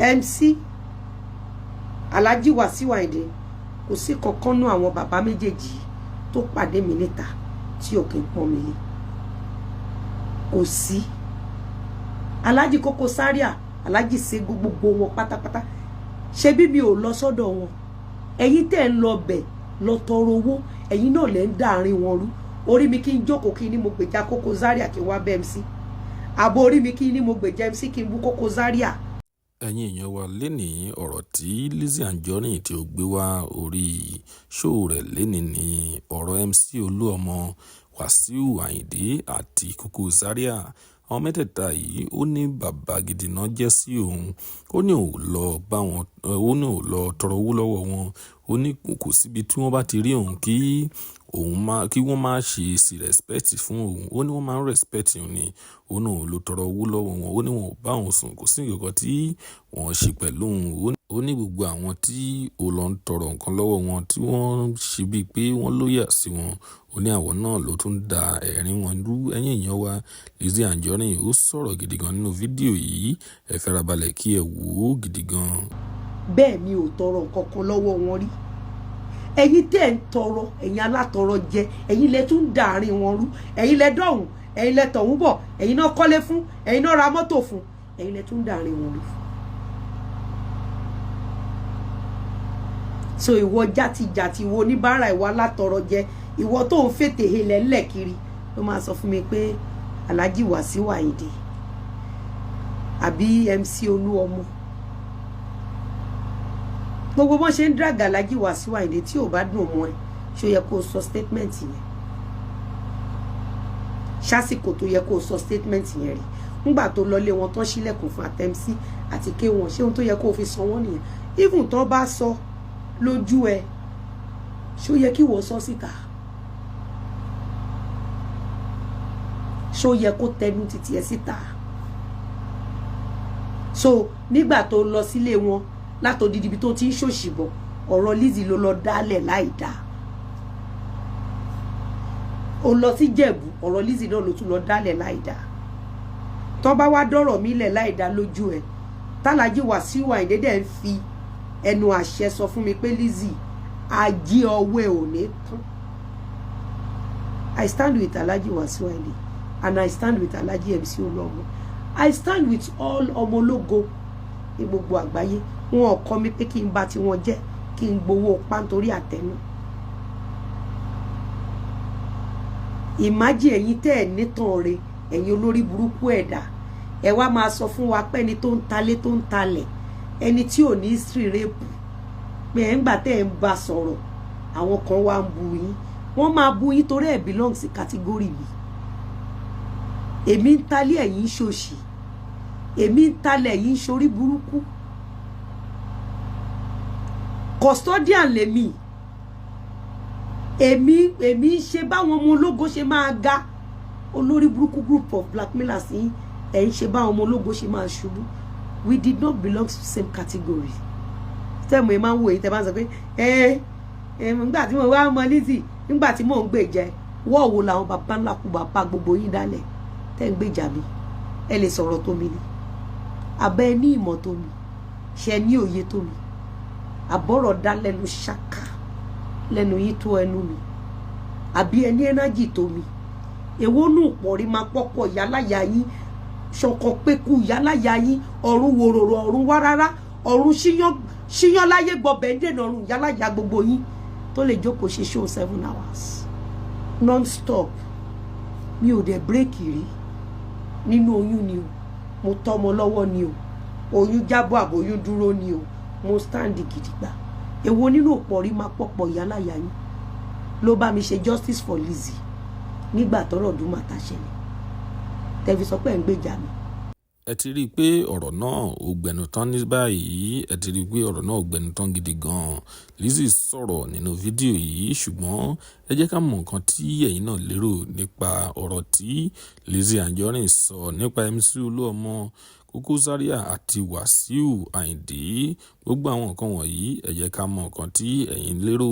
MC Alhaji Wasiu Ayinde, kò sí kankan nú àwọn bàbá méjèèjì tó pàdé mi níta tí ò kí ń pọ́n mi lé. Kò sí. Alhaji Koko Zaria, Alhaji Sego, gbogbo wọn pátápátá, ṣebí mi ò lọ sọ́dọ̀ wọn. Ẹ̀yin tẹ́ ń lọ bẹ̀ lọ tọrọ owó, ẹ̀yin náà lẹ́ ń dàárín wọn rú. Orí mi kí n jókòó kí ni mo gbèjà Koko Zaria kí n wá bẹ́ MC, àbò orí mi kí ni mo gbèjà MC kí n bú Koko Zaria. Ẹ̀yin èèyàn wa, lẹ́nìí, ọ̀rọ̀ tí Lizzy Anjorin tí ó gbé wá orí show rẹ̀ lẹ́nìí ní ọ̀rọ̀ MC Olúọmọ, Wàsíù Ayinde àti Koko Zaria. Àwọn mẹ́tẹ̀ẹ̀ta yìí, ó ní bàbá gidi náà jẹ́ sí òun. Ó ní òun lọ bá wọn, ó ní òun lọ tọrọ owó lọ́wọ́ wọn. Ó ní kò síbi tí wọ́n bá ti rí òun kí òun má kí wọ́n má ṣe sí respect fún òun. Ó ní wọ́n máa ń respect òun ni. Ó ní òun ló tọrọ owó lọ́wọ́ wọn. Ó ní wọn ò bá òun sùn, kò sí nǹkan tí wọ́n ṣe pẹ̀lú òun. Ó ní gbogbo àwọn tí ó lọ ń tọrọ nǹkan lọ́wọ́ wọn tí wọ́n ṣe bíi pé wọ́n loyal sí wọn, ó ní àwọn náà ló tún da ẹ̀rín wọn rú. Ẹ̀yin èèyàn wa, Lizzy Anjorin ó sọ̀rọ̀ gidi gan nínú fídíò yìí. Ẹ farabalẹ̀ kí ẹ wò ó gidi gan. Bẹ́ẹ̀ mi ò tọrọ nǹkan kan lọ́wọ́ wọn rí. Ẹ̀yin tẹ́ ń tọrọ, ẹ̀yin alátọrọ jẹ, ẹ̀yin lẹ tún dàárín wọn rú. Ẹ̀yin lẹ dọ̀hùn, ẹ̀yin lẹ tọ̀hún bọ̀, ẹ̀yin náà kọ́lé fún, ẹ̀yin náà ra mọ́tò fún, ẹ̀yin lẹ tún dàárín wọn rú. So ìwọ játijàti, ìwọ oníbàárà, ìwọ alátọrọ jẹ, ìwọ tó ń fètè helẹ̀ ńlẹ̀ kiri ló máa sọ fún mi pé Alhaji Wasiu Ayinde àbí MC Olúọmọ, gbogbo bọ́n ṣe ń drag Alhaji Wasiu Ayinde, tí ò bá dùn mọ́ ẹ, ṣó yẹ kó o sọ statement yẹn? Ṣásìkò tó yẹ kó o sọ statement yẹn rí ńgbà tó lọlé wọn tán, sílẹ̀kùn fún àtẹ̀mísí àti ké wọn, ṣé ohun tó yẹ kó o fi san wọ́n nìyẹn? Even tó bá sọ lójú ẹ, ṣó yẹ kí wọ́n sọ síta? Ṣó yẹ kó tẹnu títí ẹ síta? So nígbà tó lọ sílé wọn látòdìdí ibi tó ti ń ṣòṣì bọ̀, ọ̀rọ̀ Lizzy ló lọ dálẹ̀ láì dáa. Ó lọ sí Jẹ̀bú, ọ̀rọ̀ Lizzy náà ló tún lọ dálẹ̀ láì dáa. Tó bá wá dọ̀rọ̀ mi lẹ̀ láì dáa lójú ẹ̀, tálájì Wàsíù Àyìndé dẹ̀ ń fi ẹnu àṣẹ sọ fún mi pé Lizzy, ajé ọwọ́ ẹ̀ ò ní tán. I stand with Alhaji Wasiu Ayinde and I stand with Alhaji MC Oluomo. I stand with all ọmọ ológo ní gbogbo àgbáyé. Wọn ò kọ́ mi pé kí n bá tiwọn jẹ́, kí n gbowó páńtorí àtẹnu. Ìmájì ẹ̀yin tẹ́ ẹ̀ nítàn re, ẹ̀yin olórí burúkú ẹ̀dá, ẹ wá máa sọ fún wa pé ẹni tó ń talé, tó ń talẹ̀, ẹni tí ò ní history rape, pé ẹ̀ ń gbà tẹ́ ẹ̀ ń bá sọ̀rọ̀, àwọn kan wá ń bu yín. Wọ́n máa bu yín torí ẹ̀ belong sí category mi. Èmi ń talé, ẹ̀yin ń ṣòṣì. Èmi ń talẹ̀, ẹ̀yin ń ṣorí burúkú. Custodian lèmi. Èmi ń ṣe báwọn ọmọ ológo ṣe máa ga. Olórí burúkú group of blackmailers yín, ẹ̀ ń ṣe báwọn ọmọ ológo ṣe máa ṣubú. We did not belong to the same category. Tẹ́mu ẹ máa ń wò èyí tẹ́ bá ń sọ pé ẹ ẹ nígbà tí mo wá mọ Lizzy, nígbà tí mò ń gbèjẹ wọ́ọ̀ wo làwọn bàbá ńlá kú bàbá gbogbo yín dálẹ̀ tẹ́ ń gbèjà mi. Ẹ lè sọ̀rọ̀ tó mi ni àbẹ́ ẹ ní ìmọ̀ tó mi ṣe, ní òye tó mi, àbọ̀rọ̀ dá lẹ́nu ṣáká lẹ́nu yín tó ẹnu mi, àbí ẹ ní ẹ́nájì tó mi? Èwo nù pọ̀rí máa pọ́pọ̀ yálàyà yín, ṣọ̀kan pékú yálàyà yín, ọ̀run wòròrò, ọ̀run wá rárá, ọ̀run ṣíyán ṣíyán láyé gbọbẹ̀ ń dènà ọ̀run yálàyà gbogbo yín tó lè jókòó ṣe show 7 hours non-stop. Mi ò dẹ̀ break rí. Nínú oyún ni o, mo tọ́mọ lọ́wọ́ ni o, oyún jábọ́ àbóyún dúró ni o, mo stand gidigba. Èwo nínú òpọ̀rí máa pọ̀pọ̀ yálàyà yín ló bá mi ṣe justice for Lizzy nígbà tọ́rọ̀ Dùmàtà ṣẹlẹ̀ tẹ́ fi sọ pé ẹ̀ ń gbèjà mi? Ẹ ti rí i pé ọ̀rọ̀ náà ò gbẹnu tán ní báyìí. Ẹ ti rí i pé ọ̀rọ̀ náà ò gbẹnu tán gidi gan-an. Lizzy sọ̀rọ̀ nínú fídíò yìí, ṣùgbọ́n ẹ jẹ́ ká mọ nǹkan tí ẹ̀yin náà lérò nípa ọ̀rọ̀ tí Lizzy Anjorin sọ nípa MC Olúọmọ, Koko Zaria àti Wàsíù Àyìndé. Gbogbo àwọn nǹkan wọ̀nyí, ẹ jẹ́ ká mọ nǹkan tí ẹ̀yin lérò.